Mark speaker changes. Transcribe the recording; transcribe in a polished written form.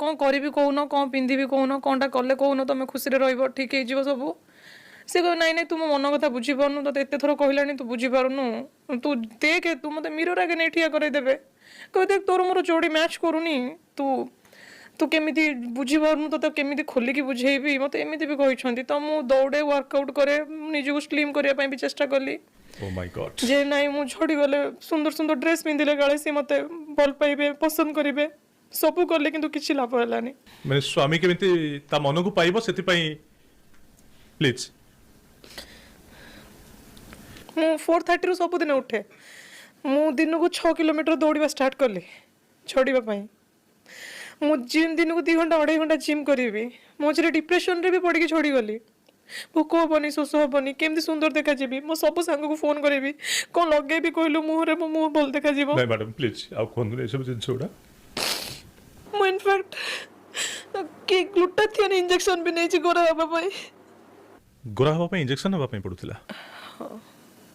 Speaker 1: କ'ଣ କରିବି କହୁନ, କ'ଣ ପିନ୍ଧିବି କହୁନ, କ'ଣଟା କଲେ କହୁନ ତମେ ଖୁସିରେ ରହିବ, ଠିକ୍ ହେଇଯିବ ସବୁ। ସେ କହିବ, ନାଇଁ ନାଇଁ, ତୁ ମୋ ମନ କଥା ବୁଝିପାରୁନୁ, ତୋତେ ଏତେ ଥର କହିଲାଣି, ତୁ ବୁଝିପାରୁନୁ। ତୁ ଦେଖେ, ତୁ ମୋତେ ମିରର ଆଗେ ନେଇ ଠିଆ କରେଇଦେବେ। କହିବେ, ଦେଖ, ତୋର ମୋର ଯୋଡ଼ି ମ୍ୟାଚ୍ କରୁନି, ତୁ ତୁ କେମିତି ବୁଝିପାରୁନୁ, ତୋତେ କେମିତି ଖୋଲିକି ବୁଝେଇବି? ମୋତେ ଏମିତି ବି କହିଛନ୍ତି। ତ ମୁଁ ଦୌଡ଼େ, ୱାର୍କଆଉଟ୍ କରେ, ନିଜକୁ ସ୍ଲିମ୍ କରିବା ପାଇଁ ବି ଚେଷ୍ଟା କଲି
Speaker 2: Oh my God.
Speaker 1: ଯେ ନାଇଁ, ମୁଁ ଝଡ଼ିଗଲେ, ସୁନ୍ଦର ସୁନ୍ଦର ଡ୍ରେସ୍ ପିନ୍ଧିଲେ କାଳେ ସିଏ ମୋତେ ଭଲ ପାଇବେ, ପସନ୍ଦ କରିବେ। ସବୁ କଲେ, କିନ୍ତୁ କିଛି ଲାଭ ହେଲାନି।
Speaker 2: ମାନେ ସ୍ୱାମୀ କେମିତି ତା ମନକୁ ପାଇବ ସେଥିପାଇଁ, ପ୍ଲିଜ।
Speaker 1: ମୁଁ 4:30ରୁ ସବୁଦିନ ଉଠେ। ମୁଁ ଦିନକୁ 6 କିଲୋମିଟର ଦୌଡ଼ିବା ଷ୍ଟାର୍ଟ କଲି ଝଡ଼ିବା ପାଇଁ। ମୁଁ ଜିମ୍ ଦିନକୁ 2 ଘଣ୍ଟା, 2.5 ଘଣ୍ଟା ଜିମ୍ କରିବି। ମଝିରେ ଡିପ୍ରେସନରେ ବି ପଡ଼ିକି ଝଡ଼ିଗଲି। ଭୋକ ହବନି, ଶୋଷ ହବନି, କେମିତି ସୁନ୍ଦର ଦେଖାଯିବି। ମୋ ସବୁ ସାଙ୍ଗକୁ ଫୋନ୍ କରିବି, କ'ଣ ଲଗେଇବି କହିଲୁ ମୁହଁରେ, ମୋ ମୁହଁ ଭଲ ଦେଖାଯିବ?
Speaker 2: ନାଇଁ ମ୍ୟାଡ଼ାମ, ପ୍ଲିଜ, ଆଉ କୁହନ୍ତୁନି ଏସବୁ ଜିନିଷ ଗୁଡ଼ା।
Speaker 1: ମୁଁ ଇନଫ୍ୟାକ୍ଟ କି ଗ୍ଲୁଟାଥିଅନ୍ ଇଞ୍ଜେକ୍ସନ୍ ବି ନେଇଛି ଗୋରା ହେବା ପାଇଁ।
Speaker 2: ଗୋରା ହେବା ପାଇଁ ଇଞ୍ଜେକ୍ସନ ନେବା ପାଇଁ ପଡୁଥିଲା?